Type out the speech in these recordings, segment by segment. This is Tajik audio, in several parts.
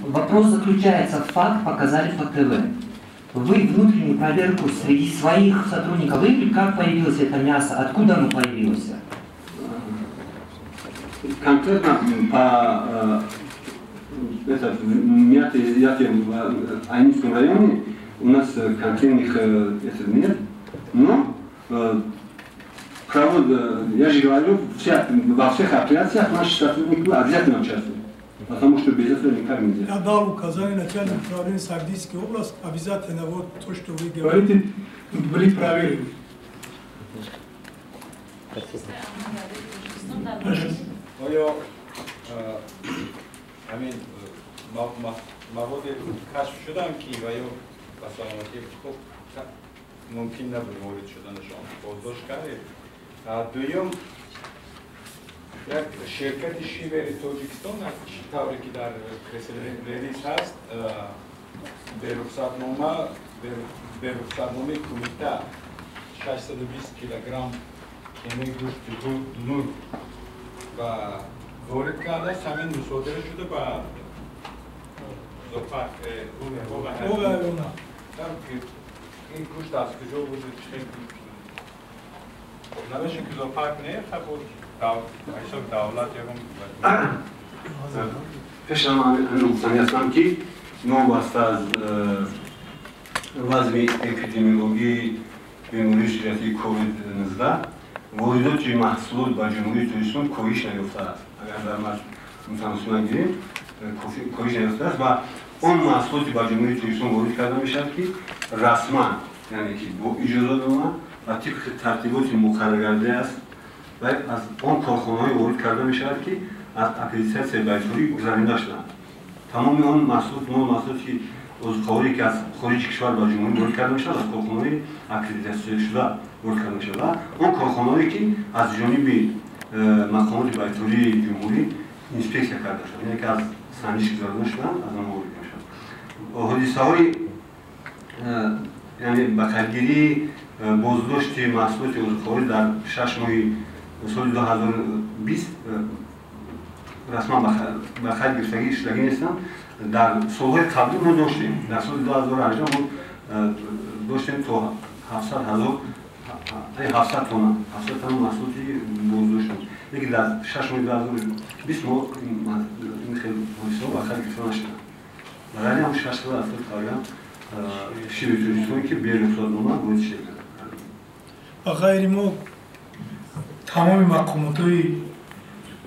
Вопрос заключается, факт показали по ТВ. Вы внутреннюю проверку среди своих сотрудников выявили, как появилось это мясо, откуда оно появилось? Конкретно по это, мясо, изъятие в Айнинском районе, у нас конкретных это нет, но я же говорю, во всех операциях наши сотрудники обязательно участвуют, потому что без этого никак нельзя. Я дал указание начальнику управления Согдийской области, обязательно вот то, что вы говорите, были проверены. Оё ҳамин маводе кашф шуданд, ки ва ё ба саломатии хуб мумкин набуд ворид шуданашон, боздошт кардед? Дуюм, як ширкати Шивери Тоҷикистон, тавре ки дар пресс-релиз ҳаст, берухсатнома, берухсатномаи кумита 620 килограмм қимаи гӯшти мурғ ва ворид кардааст, ҳамин мусодира шуда ба зоопарк. Ин гӯшт аз куҷо буд? Намешин ки зоопарк не, ҳисоби давлат ягон. Пешам гуфтанӣ ҳастам, ки новобаста аз вазъи эпидемиологии бемории шиҷатии ковид-19, воридоти маҳсулот ба Ҷумҳурии Тоҷикистон коҳиш наёфтааст. Агар дар мутаносиб нагирем, коҳиш наёфтааст ва он маҳсулоте ба Ҷумҳурии Тоҷикистон ворид карда мешавад, ки расман, яъне ки бо иҷозатнома ва тибқи тартиботи муқарраргардидааст ва аз он корхонаҳое ворид карда мешавад, ки аз аккредитатсияи байторӣ гузаронида шуданд. Тамоми он маҳсулот, маҳсулоте ки озуқаворие ки аз хориҷи кишвар ба ҷумҳурӣ ворид карда мешавад, аз корхонаҳои аккредитатсияшуда ворид карда мешавад ва он корхонаҳое ки аз ҷониби мақомоти байтории ҷумҳурӣ инспексия карда шуданд, яъне ки аз санҷиш гузаронида шуданд, аз онҳо ворид мешавад. Ҳодисаҳои, яъне ба қайдгирии боздошти маҳсулоти озуқаворӣ дар 6 моҳи соли 2020 расман ба қайд гирифтагӣ шудагӣ нестанд. Дар солҳои қаблӣ мо доштем, дар соли 2018 мо доштем то 700 000, 700 тонна, 700 тонна маҳсулоти боздошт, лекин дар 6 моҳи 2020 мо ин хел ҳодисаҳо ба қайд гирифта нашуданд. Ба ғайри ҳам 670 килограмм шири Тоҷикистон, ки берухсатнома ворид шуда. Ба ғайри мо тамоми мақомотҳои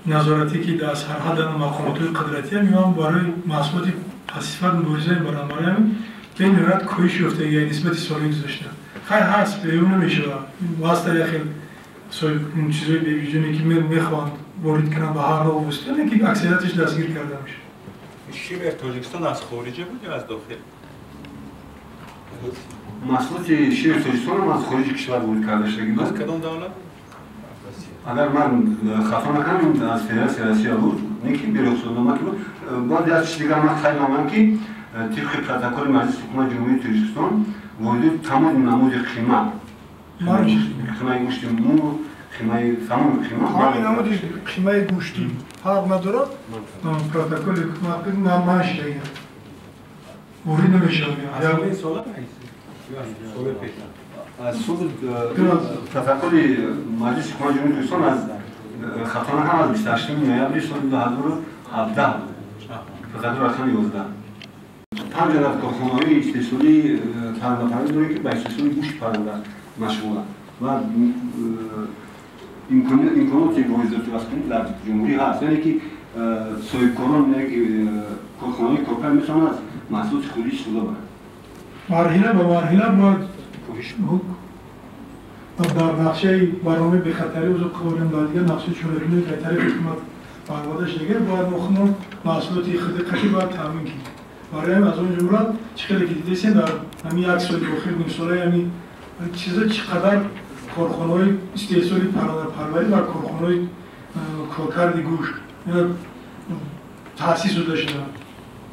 назоратӣ, ки дар сарҳаданд, мақомотҳои қудратӣ меоянд, барои маҳсулоти пастсифат мубориза мебаранд. Барои ҳамин бениҳоят коҳиш ёфтагия нисбати соли гузашта. Хайр, ҳаст, беюм намешавад, васта як хел чизҳои бевиҷдоне, ки мехоҳанд ворид кунанд ба ҳар роҳ восита, лекин аксарияташ дастгир карда мешавад. Шивер Тоҷикистон аз хориҷа буд ё аз дохил? Маҳсулоти шири Тоҷикистон аз хориҷи кишвар ворид карда шудагӣ буд. Аз кадом давлат? Агар ман хато накунам, аз Федератсияи Россия буд, не ки берухсатнома ки буд. Бояд як чиз дигар ман қайд намоям, ки тибқи протоколи Маҷлиси Ҳукумати Ҷумҳурии Тоҷикистон воридоти тамоми намуди қима, қимаи гӯшти мурғ, қимаи тамоми қима. Тамоми намуди қимаи гӯштӣ фарқ надорад, протоколи ҳукумат манъ шудагия, ворид намешавад. Аз соли протоколи Маҷлиси Ҳукумати Ҷумҳурии Тоҷикистон, аз хато накунам, аз 28 ноябри соли 2017 буд, протокол рақами 11. Панҷ адад корхонаҳои истеҳсолии паррандапарварӣ дорем, ки ба истеҳсоли гӯшти парранда машғуланд ва имконоти воридоти вазкунӣ дар ҷумҳурӣ ҳаст, яъне ки соҳибкорон, яъне ки корхонаҳои коркар метавонанд аз маҳсулоти худӣ истифода баранд. Марҳила ба марҳила бояд дар нақшаи барномаи бехатарӣ озуқаворӣ, дар дигар нақшаи чорабиниҳое, ки аз тарафи ҳукумат бароварда шудагӣ, бояд мо худмон маҳсулоти худи қатӣ бояд таъмин кунем. Барои ҳамин, аз он ҷумла, чӣ хеле ки дидесем, дар ҳамин як соли охир, нимсолаи ҳамин чизо, чӣ қадар корхонаҳои истеҳсоли паррандапарварӣ ва корхонаҳои коркарди гӯшт таъсис дода шуданд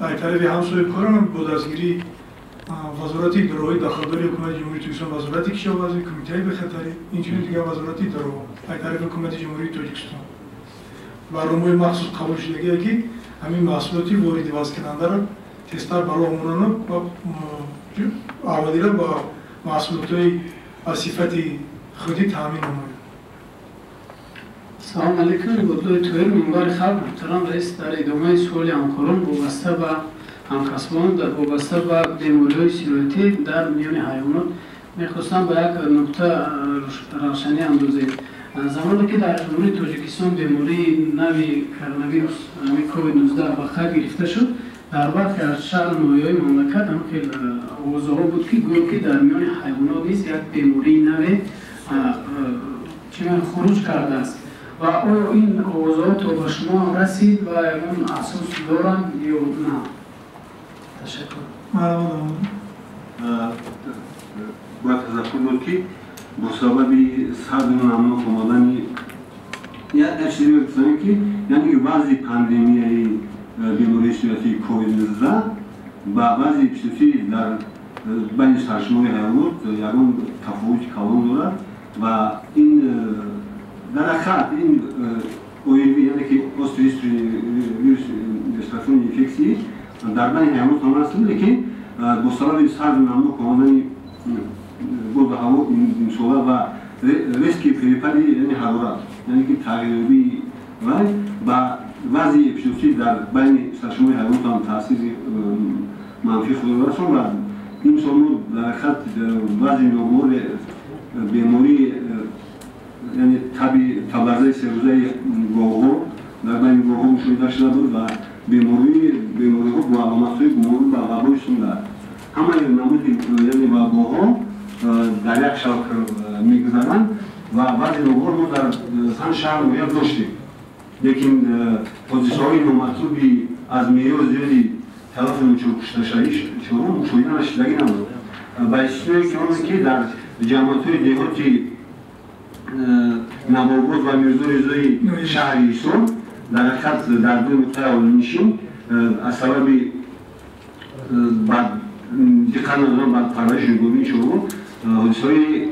дар тарафи ҳам соҳибкорон бо дастгирии вазорати идораҳои дахлдори Ҳукумати Ҷумҳурии Тоҷикистон, Вазорати кишоварзӣ, Кумитаи бехатарӣ, инчунин дигар вазорати идораҳо, аз тарафи Ҳукумати Ҷумҳурии Тоҷикистон барномаҳои махсус қабул шудагие, ки ҳамин маҳсулоти вориди вазкунандаро тезтар ба роҳ монанд ва аҳолиро ба маҳсулотҳои аз сифати худӣ таъмин намоянд. Салом алейкум, Ибодуллои Тоҳир, Минбари халқ. Муҳтарам раис, дар идомаи суоли ҳамкорон вобаста ба ҳамкасбон, вобаста ба бемориҳои сироятӣ дар миёни ҳайвонот мехостам ба як нукта равшанӣ андозед. Замоне ки дар Ҷумҳурии Тоҷикистон бемории нави коронавирус ковид-19 ба қайд гирифта шуд, дар бархе аз шаҳру ноҳияҳои мамлакат ҳам хел овозаҳо буд, ки гӯё ки дар миёни ҳайвонот низ як бемории наве хуруҷ кардааст. Ва оё ин овозаҳо то ба шумо ҳам расид ва ягон асос доранд ё на? Ташаккур. Бояд тазаккур дод, ки бо сабаби сарду намнок омадани як чизе мегӯфтам, ки яъне вазъи пандемияи бемории сироятии ковид-19 ба вазъи эпизоотӣ дар байни саршумори ҳайвонот ягон тафовути калон дорад ва ин дар ҳақиқат ин ОРВ, яъне ки острый вирус респираторной инфексии дар байни ҳайвонот ҳам аст, лекин бо сабаби сарду намнок омадани боду ҳаво имсола ва резкий перепади яъне ҳарорат, яъне ки тағйирёбии вай ба вазъи эпизоотӣ дар байни саршумори ҳайвонот ҳам таъсири манфии худро расонд ва имсол мо дар ҳақиқат вазъи ногувори бемории яъне таби табларзаи серӯзаи говҳо дар байни говҳо мушоҳида шуда буд ва бемориҳо бо аломатҳои гумонбар ба вабои сум дар ҳамаи намуди яъне вабоҳо дар як шаб мегузаранд ва вазъи ногувор мо дар чанд шаҳр ноҳия доштем, лекин ҳодисаҳои номатлуби аз меъёр зиёди талафи ночоркушташавии чорво мушоҳида нашудагӣ набуд, ба истисное ки оне ки дар ҷамоатҳои деҳоти Навобод ва Мирзо-Ризои шаҳри Ҳисор дар ҳақиқат дар ду нуқтаи аҳолинишин аз сабаби диққат надодан ба парвариши нигоҳубини чорво ҳодисаҳои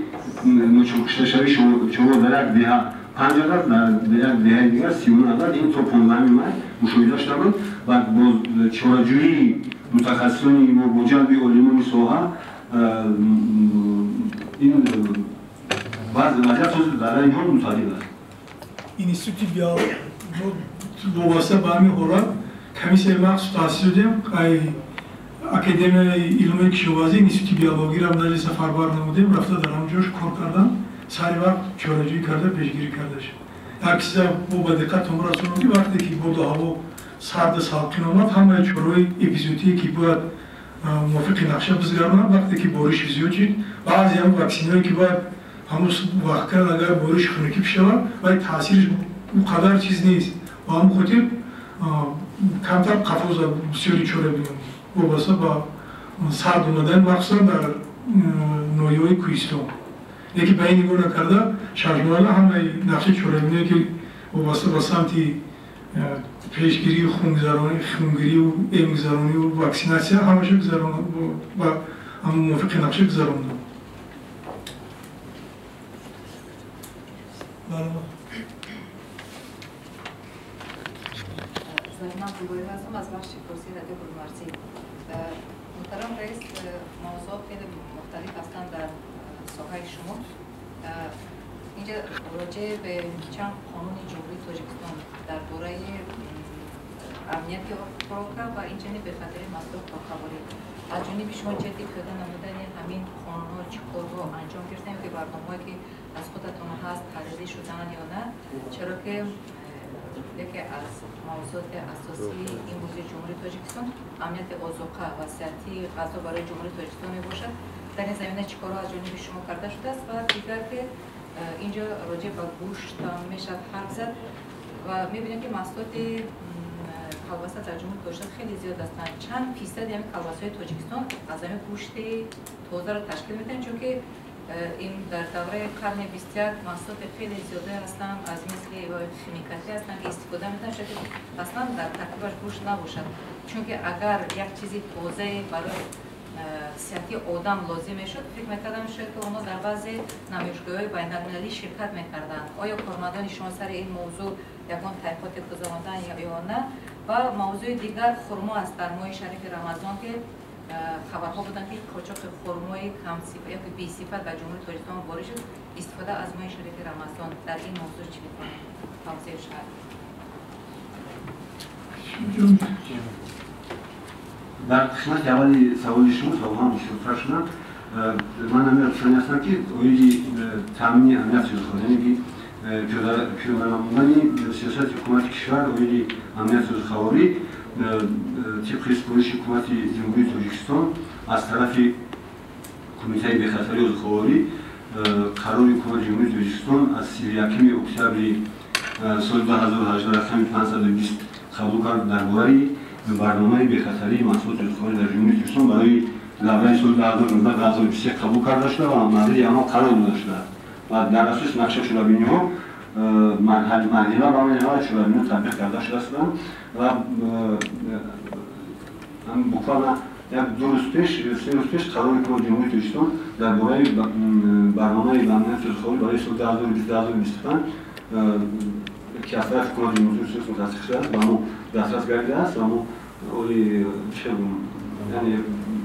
ночоркушташавии чорво дар як деҳа 5 адад, дар як деҳаи дигар 39 адад, ин то 15 май мушоҳида шуда буд ва бо чораҷӯии мутахассисони мо бо ҷалби олимони соҳа ин вазъият ҳозир дар айни ҳол мутадил аст. Институти вобаста ба ҳамин ҳолат комиссияи махсус таъсис додем. Академияи илмҳои кишоварзӣ, институти биологиро нази сафарбар намудем, рафта дар ҳамон ҷош кор кардан, сари вақт чораҷӯӣ карда, пешгирӣ карда шуд. Як чиза бо ба диққатон расонам, ки вақте ки боду ҳаво сарду салқин омад, ҳамаи чораҳои эпизоотие ки бояд мувофиқи нақша бизгаронанд, вақте ки бориши зиёд шуд, баъзе ҳам ваксинаҳое ки бояд ҳамун вақт кард, агар бориши хунукӣ бишавад, вай таъсириш он қадар чиз нест. Ба ҳамон хотир камтар қафо зад бисёри чорабинон вобаста ба сард омадан, махсусан дар ноҳияҳои кӯҳистон. Лекин ба ин нигоҳ накарда, шашмоҳала ҳамаи нақшаи чорабиное ки вобаста ба самти пешгирии хунгирию эмгузаронию ваксинатсия ҳамаша ба мувофиқи нақша гузаронданд. Зарина Абдуллоева ҳастам аз бахши форсии радио Бурмарзӣ. Муҳтарам раис, мавзӯъ хеле мухталиф ҳастанд дар соҳаи шумо. Инҷа роҷеъ به чанд қонуни Ҷумҳурии Тоҷикистон дар бораи амнияти хӯрока ва инчунин бехатарии маҳсулот хӯрокаворӣ аз ҷониби шумо ҷиҳати пиёда намудани ҳамин қонунҳо чӣ корҳо анҷом гирифтанд ё ки барномаҳое ки аз худатон ҳаст таҳрирӣ шуданд ё на? Чаро ки яке аз мавзӯоти асосии имрӯзи Ҷумҳурии Тоҷикистон амнияти озуқа ва сиҳатии ғазо барои Ҷумҳурии Тоҷикистон мебошад. Дар ин замина чӣ корҳо аз ҷониби шумо карда шудааст? Ва дигар ки инҷо роҷеъ ба гӯшт мешавад ҳарф зад ва мебинем ки маҳсулоти колбаса дар Ҷумҳурии Тоҷикистон хеле зиёд ҳастанд. Чанд фисади ҳамин колбасаҳои Тоҷикистон аз ҳамин гӯшти тозаро ташкил медиҳанд? Чунки ин дар давраи қарни 21 маҳсулоти хеле зиёде ҳастанд, аз мисли химикатӣ ҳастанд ки истифода медиҳанд, шояд аслан дар таркибаш гӯшт набошад. Чунки агар як чизи тозае барои сиҳатии одам лозим мешуд, фикр мекардам шояд ки онҳо дар баъзе намоишгоҳҳои байналмилалӣ ширкат мекарданд. Оё кормандони шумо сари ин мавзӯъ ягон таҳқиқоте гузаронданд ё на? Ва мавзӯи дигар хурмо аст дар моҳи шарифи Рамазон, ки хабарҳо буданд, ки қочоқи хурмои камсифат ё бесифат ба Ҷумҳурии Тоҷикистон ворид шуд. Истифода аз моҳи шарифи Рамазон дар ин мавзӯъ чӣ метавонед тавзеҳ шавад? Дар қисмати аввали саволи шумо саволҳоам бисёртар шуданд. Ман намерасонӣ ҳастам, ки оиди таъмини амнияти озуқаворӣ, яъне ки пиёда намудани сиёсати ҳукумати кишвар оиди амнияти озуқаворӣ тибқи супориши ҳукумати Ҷумҳурии Тоҷикистон аз тарафи Кумитаи бехатарии озуқаворӣ, қарори ҳукумати Ҷумҳурии Тоҷикистон аз 31 октябри соли 2018 рақами 520 қабул кард дар бораи барномаи бехатарии маҳсулоти озуқаворӣ дар Ҷумҳурии Тоҷикистон барои давраи соли 2019-2023 қабул карда шуда ва мавриди амал қарор дода шудааст. Ва дар асоси нақша чорабиниҳо марҳила ба марҳила чорабиниҳо татбиқ карда шудаастанд ва буквально як ду рӯз пеш, 3 рӯз пеш қарори ҳукумати Ҷумҳурии Тоҷикистон дар бораи барномаи амнияти озуқаворӣ барои соли 2020-2025, ки аз тарафи ҳукумати Ҷумҳурии Тоҷикистон тасдиқ шудааст, ба мо дастрас гардидааст ва мо оли яъне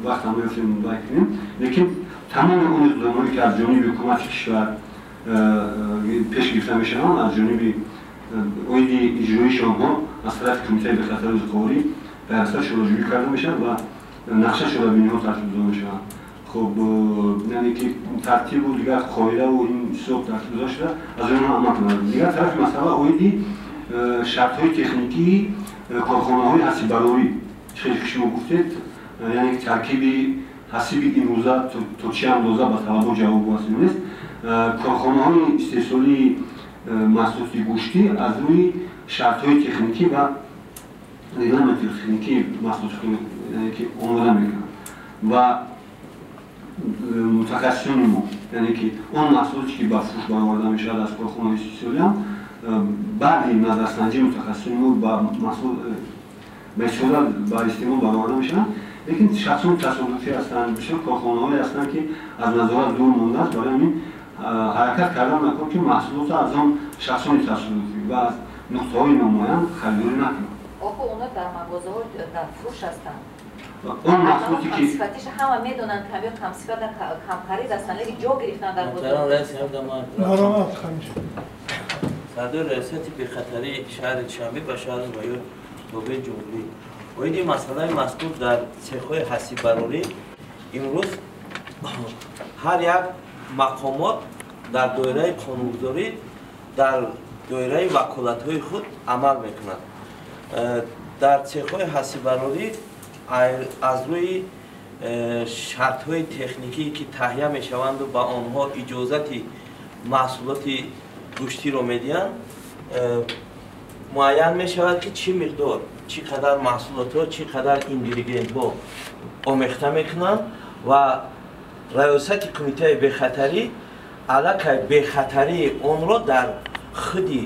вақт ҳам меёфтем муроҷиат кунем. Лекин тамоми он иқдомҳое, ки аз ҷониби ҳукумати кишвар пеш гирифта мешаванд, аз ҷониби оиди иҷроиши онҳо аз тарафи Кумитаи бехатарии озуқаворӣ пайваста шӯроҷӯӣ карда мешавад ва нақша чорабиниҳо тартиб дода мешаванд. Хуб, яъне ки тартибу дигар қоидаву ин ҳисоб тартиб дода шуда, аз онҳо амал кунанд. Дигар тарафи масъала оиди шартҳои техникии корхонаҳои ҳасиббарорӣ, хеле ки шумо гуфтед, яъне таркиби ҳасиби имрӯза то чӣ андоза ба талабот ҷавобгӯ аст ё нест. Корхонаҳои истеҳсолии маҳсулоти гӯштӣ аз рӯи шартҳои техникӣ ва регламенти техникии маҳсулоти ки омода мекунанд ва мутахассисони мо, яъне ки он маҳсулоте, ки ба фурӯш бароварда мешавад аз корхонаҳои истеҳсолиам, баъди назарсанҷии мутахассисони мо ба маҳсул ба истифода ба истеъмол бароварда мешаванд. Лекин шахсони тасодуфӣ ҳастанд, бисёр корхонаҳое ҳастанд, ки аз назорат дур мондааст. Барои ҳамин ҳаракат кардан накун, ки маҳсулотро аз он шахсони тасодуфӣ ва аз нуқтаҳои номуайян харидорӣ накунанд. Охо, онҳо дар мағозаҳо дар фурӯш ҳастанд. Он маҳсулоте, ки камсифатиша ҳама медонанд, камё камсифат, камхарид ҳастанд, лекин ҷо гирифтан дар бозор. Сардори раёсати бехатарии шаҳри Душанбе ба шаҳру ноҳияҳои тобеи ҷумҳурӣ оиди масъалаи мазкур дар цехҳои ҳасиббарорӣ имрӯз ҳар як мақомот дар доираи қонунгузорӣ, дар доираи ваколатҳои худ амал мекунад. Дар цехҳои ҳасиббарорӣ аз рӯи шартҳои техникӣ, ки таҳия мешаванду ба онҳо иҷозати маҳсулоти гӯштиро медиҳанд, муайян мешавад, ки чӣ миқдор, чӣ қадар маҳсулотҳо, чӣ қадар ингредиентҳо омехта мекунанд ва раёсати кумитаи бехатарӣ аллакай бехатарии онро дар худи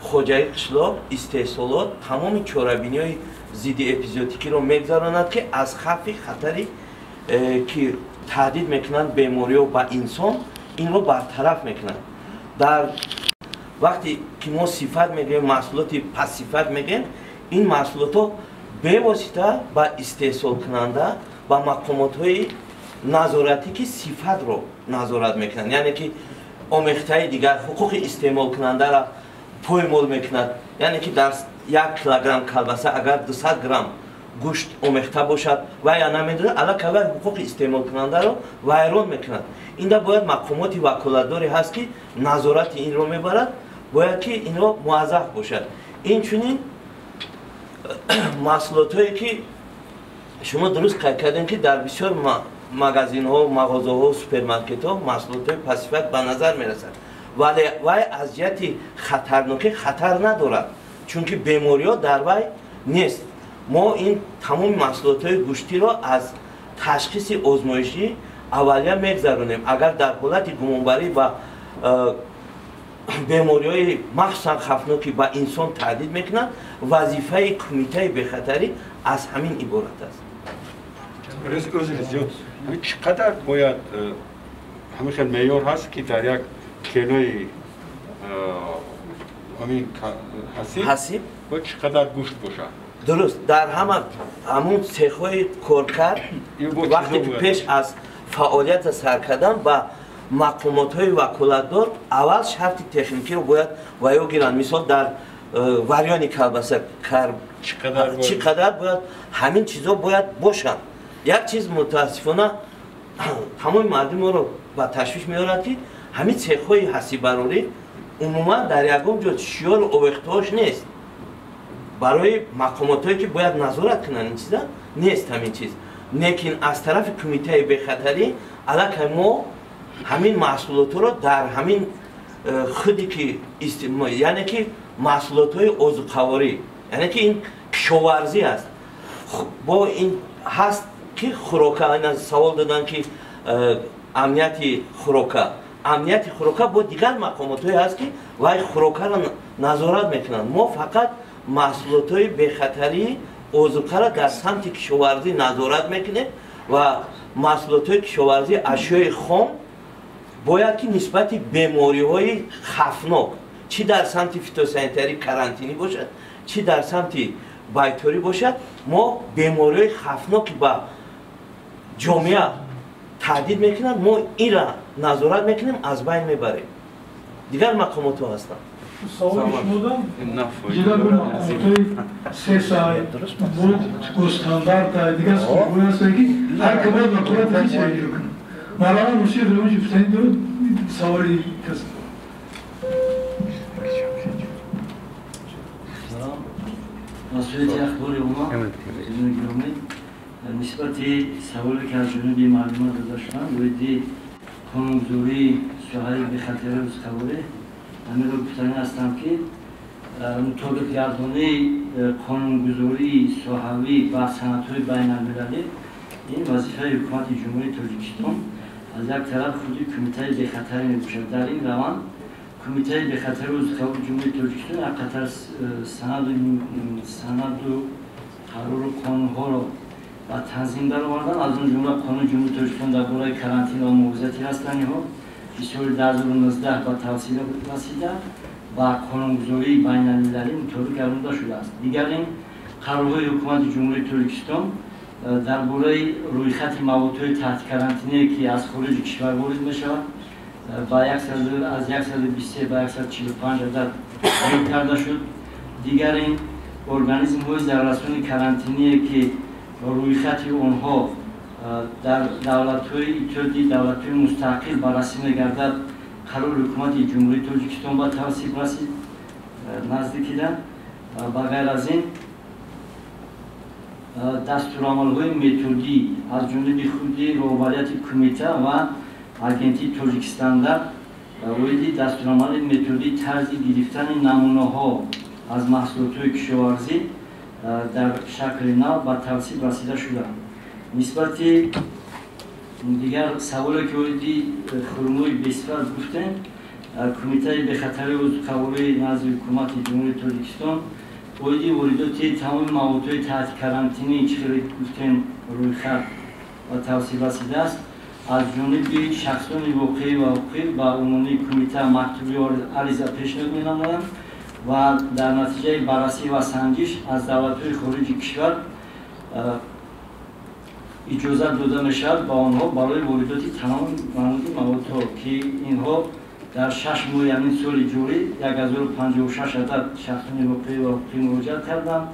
хоҷагии қишлоқ, истеҳсолот тамоми чорабиниҳои зидди эпизоотикиро мегузаронад, ки аз хавфи хатари, ки таҳдид мекунанд бемориҳо ба инсон, инро бартараф мекунанд. Дар вақте ки мо сифат мегӯем, маҳсулоти пастсифат мегӯем, ин маҳсулотҳо бевосита ба истеҳсолкунанда, ба мақомотҳои назоратӣ, ки сифатро назорат мекунанд, яъне ки омехтаи дигар ҳуқуқи истеъмолкунандаро поймол мекунад, яъне ки дар 1 килограмм калбаса агар 200 грамм гӯшт омехта бошад, вай я намедонад, аллакай вай ҳуқуқи истеъмолкунандаро вайрон мекунад. Инда бояд мақомоти ваколатдоре ҳаст, ки назорати инро мебарад, бояд ки инро муаззаф бошад. Инчунин маҳсулотҳое, ки шумо дуруст қайд кардем, ки дар бисёр магазинҳо, мағозаҳо, супермаркетҳо маҳсулотҳои пастсифат ба назар мерасад, вале вай аз ҷиҳати хатарнокӣ хатар надорад, чунки бемориҳо дар вай нест. Мо ин тамоми маҳсулотҳои гӯштиро аз ташхиси озмоишӣ аввалия мегзаронем. Агар дар ҳолати гумонбарӣ ба бемориҳои махсусан хавфноки ба инсон таҳдид мекунанд, вазифаи кумитаи бехатарӣ аз ҳамин иборат аст. Зиёд чӣ қадар бояд ҳамин хел меъёр ҳаст, ки дар як килои ҳамин ҳасиб ҳасиб бояд чӣ қадар гӯшт бошад? Дуруст, дар ҳама ҳамун цехҳои коркард вақте ки пеш аз фаъолията сар кардан ба мақомотҳои ваколатдор аввал шарти техникиро бояд ваё гиранд. Мисол, дар варёни колбаса чӣ қадар бояд, ҳамин чизо бояд бошанд. Як чиз мутаассифона тамоми мардуморо ба ташвиш меорад, ки ҳамин цехҳои ҳасибарорӣ умуман дар ягон ҷо шиёру овехтаҳош нест. Барои мақомотҳое ки бояд назорат кунанд, ин чиза нест ҳамин чиз. Лекин аз тарафи кумитаи бехатарӣ аллакай мо ҳамин маҳсулотҳоро дар ҳамин худе ки, яъне ки маҳсулотҳои озуқаворӣ, яъне ки ин кишоварзӣ аст, бо ин ҳаст ки хӯрока. Савол доданд ки амнияти хӯрока, амнияти хӯрока бо дигар мақомотҳое ҳаст, ки вай хӯрокаро назорат мекунанд. Мо фақат маҳсулотҳои бехатарии озуқаро дар самти кишоварзӣ назорат мекунем ва маҳсулотҳои кишоварзӣ, ашёи хом бояд ки нисбати бемориҳои хавфнок, чӣ дар самти фитосанитарӣ карантинӣ бошад, чӣ дар самти байторӣ бошад, мо бемориҳои хавфноки ба ҷомеа таҳдид мекунанд, мо инра назорат мекунем, аз байн мебарем. Дигар мақомотҳо ҳастанд. Саволи шумодам дигар мақомотҳои сесай стандарт дигар службаҳое ҳастанд, ки ҳар ки бояд ваколати худро иҷро кунад. Марҳамат, Мусиқ Ғуломович, гуфтанӣ дорад саволи кас. Масъулияти ахбори омма гиромӣ, нисбати саволе ки аз ҷониби маълумот дода шуданд оиди қонунгузории соҳаи бехатарии озуқаворӣ, ҳаминро гуфтанӣ ҳастам, ки мутобиқгардонии қонунгузории соҳавӣ ба санадҳои байналмилалӣ ин вазифаи Ҳукумати Ҷумҳурии Тоҷикистон, аз як тараф худи Кумитаи бехатарӣ мебошад. Дар ин раванд Кумитаи бехатарии озуқавории Ҷумҳурии Тоҷикистон як қатар санаду қарору қонунҳоро ба танзим даровардан, аз он ҷумла Қонуни Ҷумҳурии Тоҷикистон дар бораи карантин ва муҳофизати растаниҳо, ки соли 2019 ба тавсия расида, ба қонунгузории байналмилалӣ мутобиқ гардонда шудааст. Дигар ин қарорҳои Ҳукумати Ҷумҳурии Тоҷикистон дар бораи рӯйхати маводҳои таҳти карантине, ки аз хориҷи кишвар ворид мешавад, ба аз 123 ба 145 адад зиёд карда шуд. Дигар ин организмҳои зараррасони карантиние, ки рӯйхати онҳо дар давлатҳои Иттиҳоди давлатҳои мустақил баррасӣ мегардад, қарори Ҳукумати Ҷумҳурии Тоҷикистон ба тавсиб расид наздикида. Ба ғайр аз ин дастурамалҳои методӣ аз ҷониби худи роҳбарияти кумита ва Агентии Тоҷикстандарт оиди дастурамали методӣ тарзи гирифтани намунаҳо аз маҳсулотҳои кишоварзӣ дар шакли нав ба тавсиб расида шуданд. Нисбати дигар саволе ки оиди хурмои бесифат гуфтем, Кумитаи бехатарии озуқаворӣ назди Ҳукумати Ҷумҳурии Тоҷикистон оиди воридоти тамоми маводҳои таҳти карантинӣ, чӣ хеле гуфтем, рӯйхат ба тавсиб расидааст, аз ҷониби шахсони воқеӣ ва ҳуқуқӣ ба умумии кумита мактуби ариза пешниҳод менамоянд ва дар натиҷаи баррасӣ ва санҷиш аз давлатҳои хориҷи кишвар иҷозат дода мешавад ба онҳо барои воридоти тамоми намуди маводҳо, ки инҳо дар 6 моҳи ҳамин соли ҷорӣ 1056 адад шахсони воқеӣ ва ҳуқуқӣ муроҷиат карданд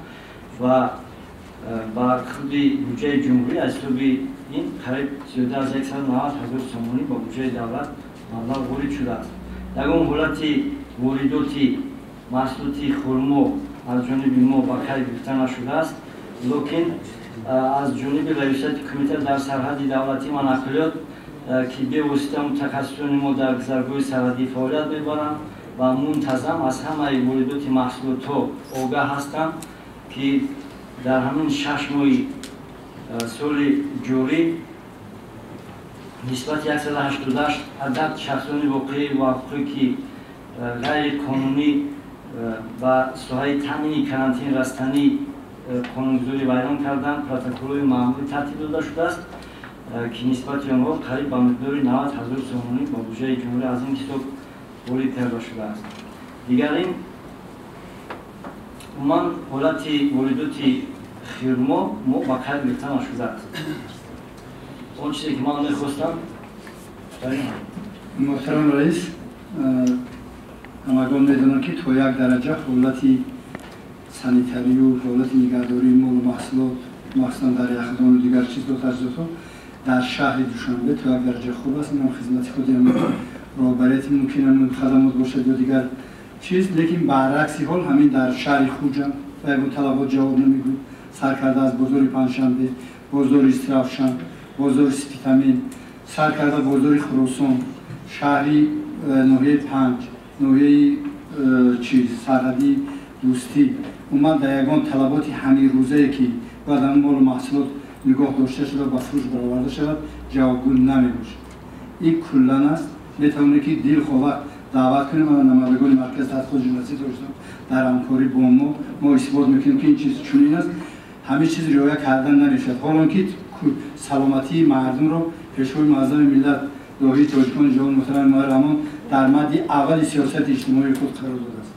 ва ба худи буҷаи ҷумҳурӣ аз ҳисоби ин қариб зиёда аз 190 ҳазор сомонӣ ба буҷаи давлат маблағ ворид шудааст. Ягон ҳолати воридоти маҳсулоти хурмо аз ҷониби мо ба қайд гирифта нашудааст, лекин аз ҷониби раёсати кумита дар сарҳади давлатӣ ва нақлиёт, ки бевосита мутахассисони мо дар гузаргоҳи сарҳадӣ фаъолият мебаранд ва мунтазам аз ҳамаи воридоти маҳсулотҳо огаҳ ҳастанд, ки дар ҳамин 6 моҳи соли ҷорӣ нисбати 188 адад шахсони воқеӣ ва ҳуқуқӣ, ки ғайриқонунӣ ба соҳаи таъмини карантини растанӣ қонунгузорӣ вайрон карданд, протоколҳои маъмурӣ тартиб дода шудааст, ки нисбати онҳо қариб ба миқдори 90 ҳазор сомонӣ ба буҷаи ҷумҳурӣ аз ин ҳисоб ворид карда шудааст. Дигар ин Умуман ҳолати воридоти хирмо мо ба қайд гирифта нашудааст. Он чизе ки ман мехостам. Муҳтарам раис, ҳамагон медонанд, ки то як дараҷа ҳолати санитарию ҳолати нигаҳдории молу маҳсулот, махсусан дар яхдону дигар чизҳо, таҷҳизотҳо дар шаҳри Душанбе то як дараҷа хуб аст. Инам хизмати худи роҳбарияти мумкин хадамот бошад ё дигар чиз, лекин баръакси ҳол ҳамин дар шаҳри Хуҷанд ба ягон талабот ҷавоб намегӯяд. Сар карда аз бозори Панҷшанбе, бозори Истиравшан, бозори Спитамен, сар карда бозори Хуросон, шаҳри ноҳияи Панҷ, ноҳияи чиз сарҳадии Дӯстӣ, умуман дар ягон талаботи ҳамин рӯзае, ки бояд ҳамин молу маҳсулот нигоҳ дошта шуда, ба фурӯш бароварда шавад, ҷавобгӯ намебошад. Ин куллан аст. Метавонем, ки дилхоҳ вақт даъват кунем намояндагони Маркази тадқиқоти журналистии Тоҷикистон, дар ҳамкорӣ бо мо исбот мекунем, ки ин чиз чунин аст, ҳамин чиз риоя кардан намешавад. Ҳолон ки саломатии мардумро Пешвои муаззами миллат, доҳии тоҷикони ҷаҳон, муҳтарами Эмомалӣ Раҳмон дар мадди аввали сиёсати иҷтимоии худ қарор додааст.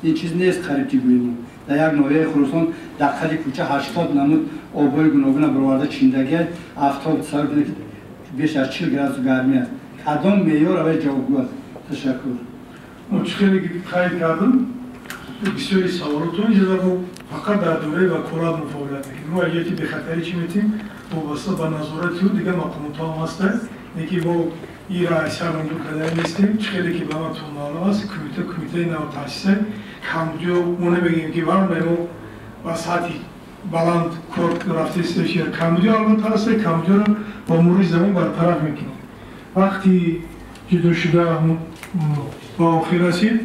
Ин чиз нест, қариб ки гӯем, дар як ноҳияи Хуросон дар қади кӯча 80 намуд обҳои гуногуна бароварда чиндагиад. Афтоб тасаввур кунед, ки беш аз 40 градус гармӣ аст. Кадом меъёр аввал ҷавобгӯ аст? Ташаккур. Чӣ хеле қайд кардам, бисёри саволотон иҷоза, мо фақат дар доираи ваколат мо фаъолият мекунем. Мо агияти бехатарӣ чӣ метем, вобаста ба назорати ӯ дигар мақомотҳо ҳам ҳастанд, лекин мо ира айсар манзур кардани нестем. Чӣ хеле ки ба ман маълум аст, кумита кумитаи навтаъсиса, камбудиё мо намегӯем, ки варна мо ба сатҳи баланд кор рафтаистем. Камбудиё албатта ҳаста, камбудиёро бо мурури замон бартараф мекунем. Вақти ҷудо шуда ба охир расид.